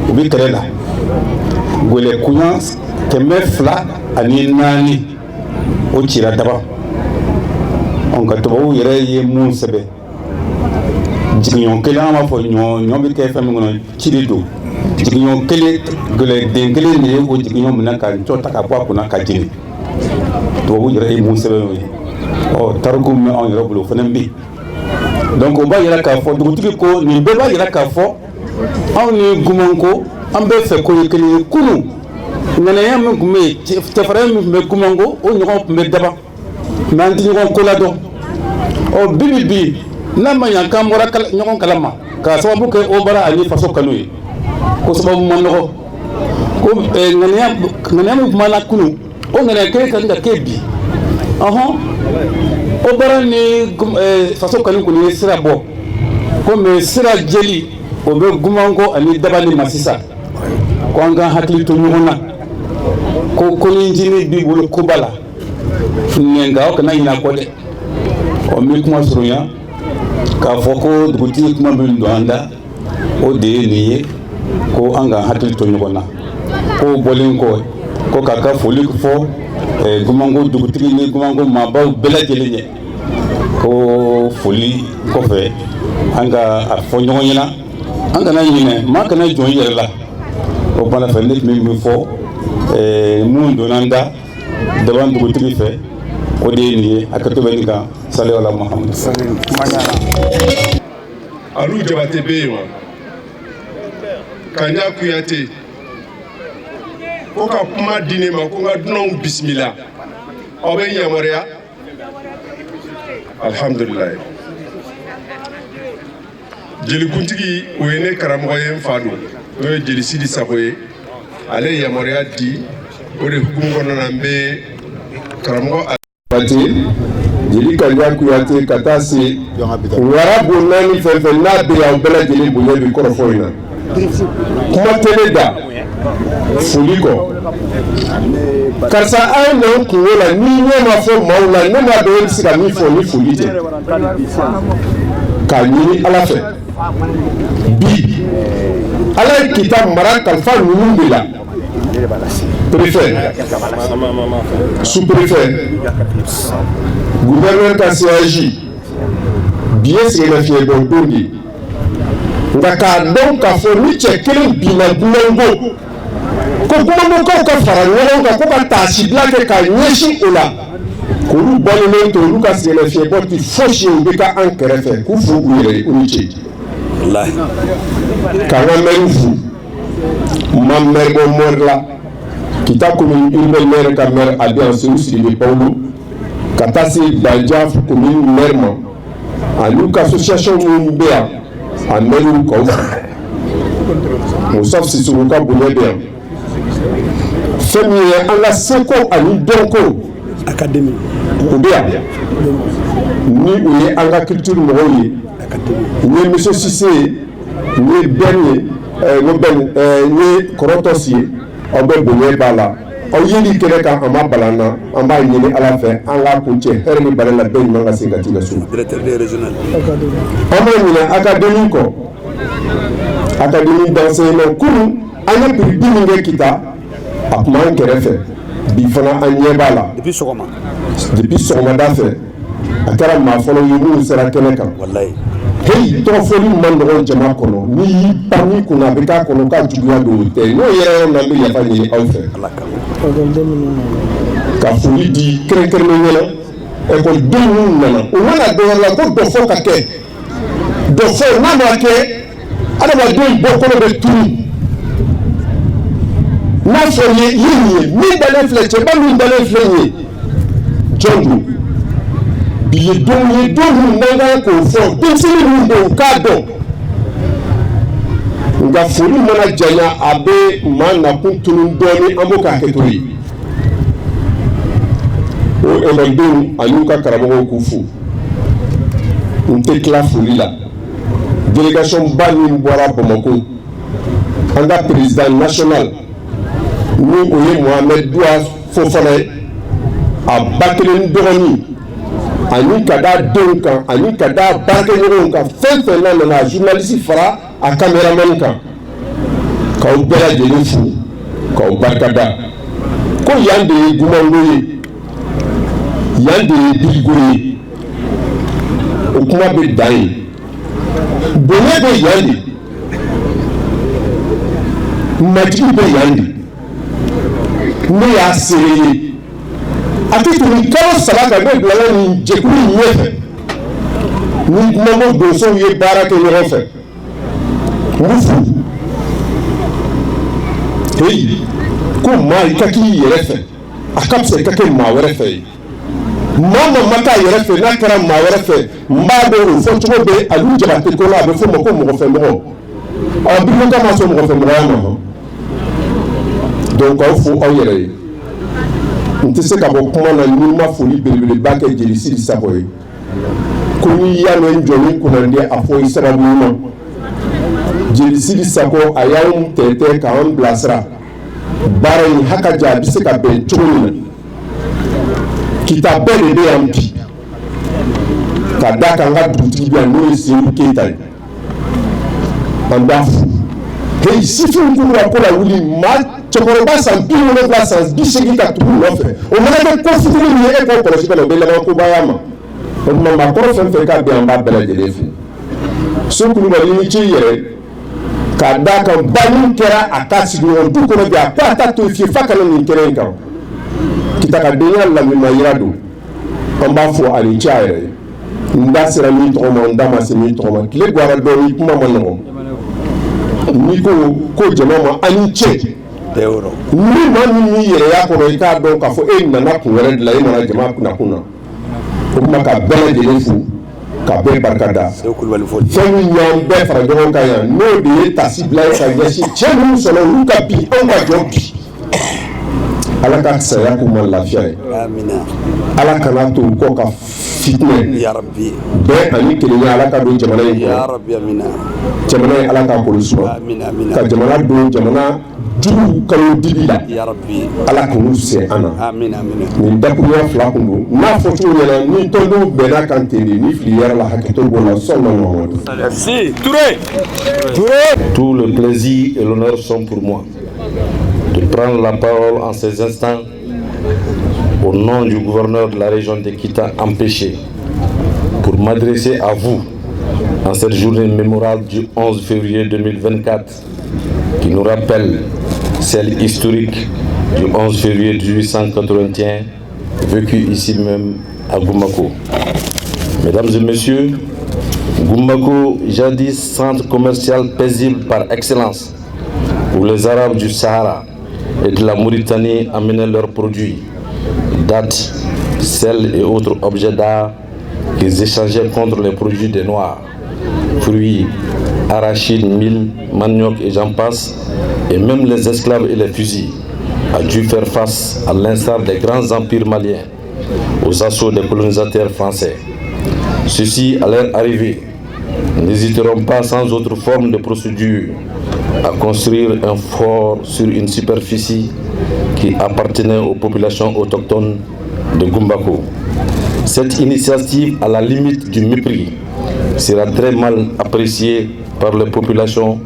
[SPEAKER 4] u bɛ kɛlɛ la. Gwɛlɛ kunya 204, o cira Daban. Nka tubabuw yɛrɛ ye mun sɛbɛn, jigiɲɔ kelen, an b'a fɔ ɲɔ, ɲɔ bɛ kɛ fɛn min kɔnɔ, ci de don. Jigiɲɔ kelen, gɛlɛ den kelen de ye o jigiɲɔ minɛ ka ncɔ ta ka bɔ a kunna ka jeni. Tubabuw yɛrɛ ye mun sɛbɛn o ye. Ɔ, tariku min bɛ anw yɛrɛ bolo, o fana bɛ yen. Donc o b'a yira k'a fɔ, dugutigi ko nin bɛɛ b'a yira k'a fɔ anw ni Gumanko, an bɛɛ fɛ ko ye kelen ye. Kunun, ŋanaya min tun bɛ yen, cɛfarinya min tun bɛ Gumanko, o ɲɔgɔn tun bɛ Daban, mais an tɛ ɲɔgɔn ko ladɔn. Ɔ, bi bi bi n'a ma ɲa k'an bɔra ɲɔgɔn kalama k'a sababu kɛ o baara ani faso kanu ye, ko sababu ma nɔgɔ ko ŋaniya, ŋaniya min tun b'an na kunun, o ŋaniya kelen ka kan ka kɛ bi. Ɔhɔn, o baara ni faso kanu kɔni ye sira bɔ komi sira jeli, o bɛ Gumanko ani Dabali ma sisan, ko an ka hakili to ɲɔgɔn na, ko kɔnijini b'i bolo koba la, nka aw kana ɲinɛ a kɔ dɛ. Ɔ, n bɛ kuma surunya k'a fɔ ko dugutigi kuma min don an da, o de ye nin ye, ko an ka hakili to ɲɔgɔn na. Ko bɔlen kɔ, ko k'a ka foli fɔ Gumanko dugutigi ni Gumanko maabaw bɛɛ lajɛlen ye, ko foli kɔfɛ, an ka a fɔ ɲɔgɔn ɲɛna, an kana ɲinɛ, maa kana jɔn i yɛrɛ la. O fana fɛ, ne tun bɛ min fɔ, mun donna an da Daban dugutigi fɛ, o de ye nin ye. A kɛtɔ bɛ nin kan, sali ala Muhamadu.
[SPEAKER 1] Alu Jabate bɛ yen wa? Kanja Kuyate ko ka kuma di ne ma, ko n ka dunanw bisimila.
[SPEAKER 7] Aw bɛ n yamaruya. Alhamdulilayi. Jelikuntigi, o ye ne karamɔgɔ ye, n fa don, n'o ye Jeli Sidi Sako ye. Ale ye yamaruya di, o de hukumu kɔnɔna na, n bɛ karamɔgɔ
[SPEAKER 8] Kuyate, Jeli Kanja Kuyate, ka taa se wara bon naani, fɛn fɛn n'a bɛ yan, bɛɛ lajɛlen bonya bi kɔrɔfɔ in na. Kuma tɛ ne da foli kɔ. Karisa, a ye na n kungo la, ni ɲɛ ma fɔ maaw la, ne m'a dɔn e bɛ se ka min fɔ ni foli tɛ. K'a ɲini Ala fɛ bi, Ala ye Kita mara kalifa ninnu de la: préfet, sous-préfet, gouverneur ka CAJ. Bi ye sɛgɛnnafiɲɛbɔ don de ye, nka k'a dɔn k'a fɔ ni cɛ kelen binna Gumango ko, Gumangokaw ka fara ɲɔgɔn kan ko ka taasibila kɛ k'a ɲɛsin o la, k'olu balolen to, olu ka sɛgɛnnafiɲɛbɔ tɛ fosi ye, u bɛ ka an kɛrɛfɛ, k'u fo u yɛrɛ ye, u ni ce. K'an ka mɛriw fo, ma maire bɔ maire la, Kita commune urbaine maire ka maire a bɛ yan, Seku Sidibe Pawolo, ka taa se Bandia commune maire ma, ani ka association minnu bɛ yan, a maire, k'aw fo. Musa Sisoko ka bonya bɛ yan. Fɛn min ye an ka seko ani dɔnko
[SPEAKER 9] académie,
[SPEAKER 8] o bɛ yan, ni o ye an ka culture mɔgɔw ye. N ye Monsieur Cissé ye, n ye Ben ye, n ko Ben, n ye Kɔrɔtɔsi ye. Aw bɛ bonya b'a la, aw yeli kɛnɛ kan, a ma bala an na. An b'a ɲini Ala fɛ, an k'a kun cɛ hɛrɛ ni bana la, bɛɛ ɲuman ka segin ka t'i ka so.
[SPEAKER 9] Directeur régional.
[SPEAKER 8] An b'a ɲinɛ académie kɔ, académie d'enseignement. Kunun an ye prix di min kɛ Kita, a tun b'an kɛrɛfɛ. Bi fana, an ɲɛ b'a la.
[SPEAKER 9] Depuis sɔgɔma.
[SPEAKER 8] Depuis sɔgɔmada fɛ, a kɛra maa fɔlɔ ye minnu sera kɛnɛ kan.
[SPEAKER 9] Wallahi.
[SPEAKER 8] Heyi, tɔgɔfɔli man nɔgɔn jama kɔnɔ. N'i y'i pan min kunna, a bɛ k'a kɔnɔ k'a juguya don. O tɛ, n'o yɛrɛ yɔrɔ min na, n bɛ yafa ɲini aw fɛ.
[SPEAKER 9] Ala kama.
[SPEAKER 8] Ka foli di kɛrɛnkɛrɛnnenya la ekɔliden minnu nana. U mana dɔ wɛrɛ la ko dɔ fɔ ka kɛ dɔ fɔ, n'a ma kɛ, adamaden bɔkolo bɛ tunu. N'a fɔ ye i ye nin ye, min dalen filɛ, cɛba min dalen filɛ nin ye, jɔn don? Bi ye don ye, don min n'an kan k'o fɔ denmisɛnnin minnu bɛ, u k'a dɔn. Nka foli mana janya, a bɛ maa nakun tunu dɔɔnin. An b'o ka hakɛto ye. O ekɔlidenw ani u ka karamɔgɔw, k'u fo. N tɛ tila foli la. Délégation ba min bɔra Bamakɔ, an ka président national, ni o ye Mohamed Douwa Fofana ye, a ba kelen dɔgɔnin, ani ka da denw kan, ani ka da baarakɛɲɔgɔnw kan, fɛn fɛn n'a nana, a journaliste fara a caméraman kan, k'aw bɛɛ lajɛlen fo, k'aw barikada. Ko yan de ye Gumango ye, yan de ye Birigo ye. O kuma bɛ dan yen. Bonya bɛ yan de, majigi bɛ yan de. Ne y'a seere ye, a tɛ tɛmɛ kalo 3 kan, ne bilala nin jɛkulu in ɲɛfɛ. Ni Gumango donsow ye baara kɛ ɲɔgɔn fɛ, n b'u fo. Heyi, ko maa i ka k'i yɛrɛ fɛ, a ka fisa i ka kɛ maa wɛrɛ fɛ ye. Maa ma ma k'a yɛrɛ fɛ, n'a kɛra maa wɛrɛ fɛ, n b'a dɔn o fɔcogo bɛ Aliou Jabate ko la, a bɛ f'o ma ko mɔgɔfɛmɔgɔ. Ɔ, Biriko ma sɔn mɔgɔfɛmɔgɔya ma hɔn. Donc k'aw fo aw yɛrɛ ye. N tɛ se ka bɔ kuma na ni n ma foli belebeleba kɛ Jeli Sidi Sakɔ ye. Ko n'i y'a mɛn n jɔ ni kunnandi, a fɔ i sababu ɲuman. Jeli Sidi Sakɔ, a y'anw tɛntɛn k'an bilasira baara in haka ja, a bɛ se ka bɛn cogo min na. Kita bɛɛ de bɛ yan bi, ka da kan, an ka dugutigi bɛ yan, n'o ye Seydou Keyita ye, an b'a fo. Heyi, sifinw k'u ka ko la wuli, maa cɛkɔrɔba san 70, san 80 ka tugu nɔfɛ, o mana kɛ ko fitinin min ye, e k'o kɔlɔsi ka na, o bɛ laban kobaya ma. O tuma, maakɔrɔ fɛn fɛn ka bɛn, an b'a bɛɛ lajɛlen fo. So Kulubali, ni ce i yɛrɛ, k'a d'a kan banni kɛra a ka sigiɲɔgɔn du kɔnɔ bi, a ko a t'a to yen fiyewu f'a ka na nin kɛnɛ in kan. Kitakadenya lamima yira don, an b'a fɔ a ni ce a yɛrɛ ye. N da sera min tɔgɔ ma, n da ma se min tɔgɔ ma, tile gwara dɔɔni, kuma ma nɔgɔn. N'i ko ko jama ma, a ni ce. Ni maa min m'i yɛrɛ y'a kɔnɔ, i k'a dɔn k'a fɔ e nana kun wɛrɛ de la, e nana jama nakun na. O tuma, ka bɛɛ lajɛlen fo, ka bɛɛ barika da. Fɛn min y'an bɛɛ fara ɲɔgɔn kan yan, n'o de ye tasi bila ye ka ɲɛsin cɛ minnu sɔnna olu ka bi anw ka jɔ bi, Ala ka saya k'u ma lafiya ye, Ala kana to u kɔ ka fitinɛ. Bɛn ani kelenya, Ala ka don jamana in kɔnɔ. Jamana in, Ala k'a kolo suma, ka jamana don jamana jugu kalo dibi la, Ala k'olu sɛ an na. Nin dakurunya fila kun don n'a fɔ cogo ɲɛna ni tɔndenw bɛnna kan ten de. Ni fili yɛrɛ la, hakɛto b'o la. Sɔnna Mamadu.
[SPEAKER 4] Merci. Touré. Touré.
[SPEAKER 10] Tout le plaisir et l'honneur sont pour moi de prendre la parole en ces instants au nom du gouverneur de la région de Kita empêché pour m'adresser à vous en cette journée mémorable du 11 février 2024 qui nous rappelle celle historique du 11 février 1881 vécue ici même à Goumbako. Mesdames et messieurs, Goumbako, jadis centre commercial paisible par excellence, où les Arabes du Sahara et de la Mauritanie amenaient leurs produits, dattes, sel et autres objets d'art qu'ils échangeaient contre les produits des Noirs, fruits, arachides, mil, manioc et j'en passe, et même les esclaves et les fusils, a dû faire face, à l'instar des grands empires maliens, aux assauts des colonisateurs français. Ceux-ci, à leur arrivée, n'hésiteront pas sans autre forme de procédure à construire un fort sur une superficie qui appartenait aux populations autochtones de Goumbako. Cette initiative, à la limite du mépris, sera très mal appréciée par les populations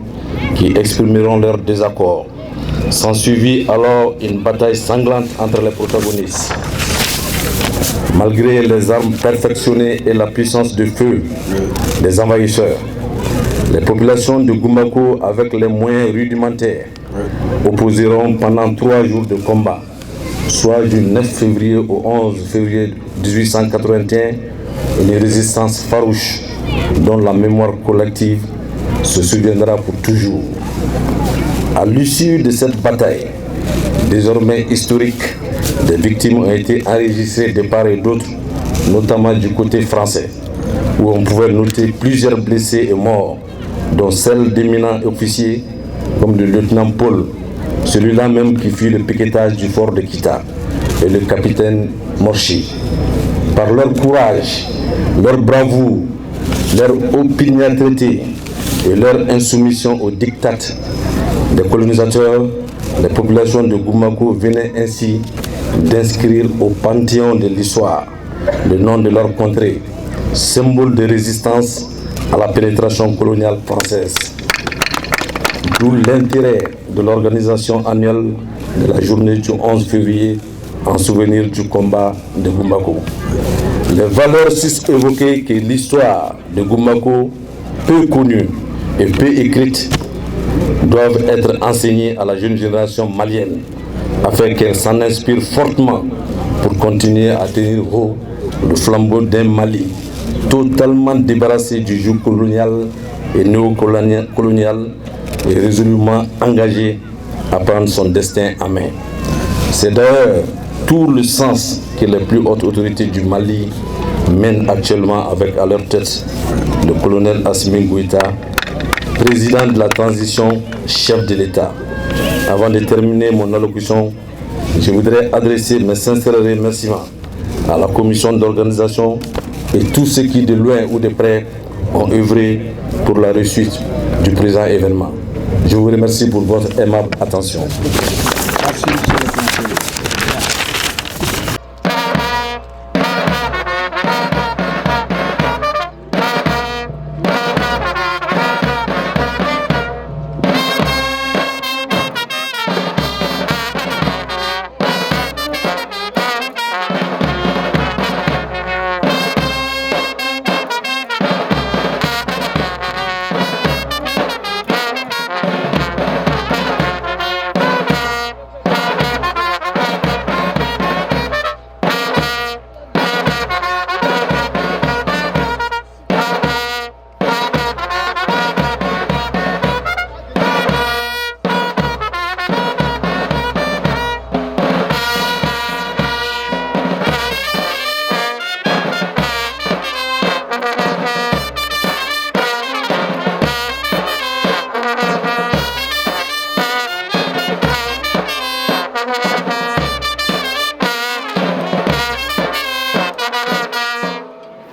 [SPEAKER 10] qui exprimeront leur désaccord. S'ensuivit alors une bataille sanglante entre les protagonistes. Malgré les armes perfectionnées et la puissance de feu des envahisseurs, les populations de Goumbako, avec les moyens rudimentaires, opposeront pendant 3 jours de combat, soit du 9 février au 11 février 1881, une résistance farouche dont la mémoire collective se souviendra pour toujours. À l'issue de cette bataille, désormais historique, des victimes ont été enregistrées de part et d'autre, notamment du côté français, où on pouvait noter plusieurs blessés et morts, dont celle d'éminents officiers comme le lieutenant Paul, celui-là même qui fit le piquetage du fort de Kita, et le capitaine Morchi. Par leur courage, leur bravoure, leur opiniâtreté et leur insoumission aux diktats des colonisateurs, les populations de Goumako venaient ainsi d'inscrire au panthéon de l'histoire le nom de leur contrée, symbole de résistance à la pénétration coloniale française. D'où l'intérêt de l'organisation annuelle de la journée du 11 février en souvenir du combat de Goumbako. Les valeurs sus évoquées que l'histoire de Goumbako, peu connue et peu écrite, doivent être enseignées à la jeune génération malienne afin qu'elle s'en inspire fortement pour continuer à tenir haut le flambeau d'un Mali totalement débarrassé du joug colonial et néocolonial et résolument engagé à prendre son destin en main. C'est d'ailleurs tout le sens que les plus hautes autorités du Mali mènent actuellement avec à leur tête le colonel Assimi Goïta, président de la transition, chef de l'État. Avant de terminer mon allocution, je voudrais adresser mes sincères remerciements à la commission d'organisation et tous ceux qui, de loin ou de près, ont œuvré pour la réussite du présent événement. Je vous remercie pour votre aimable attention.
[SPEAKER 9] Merci.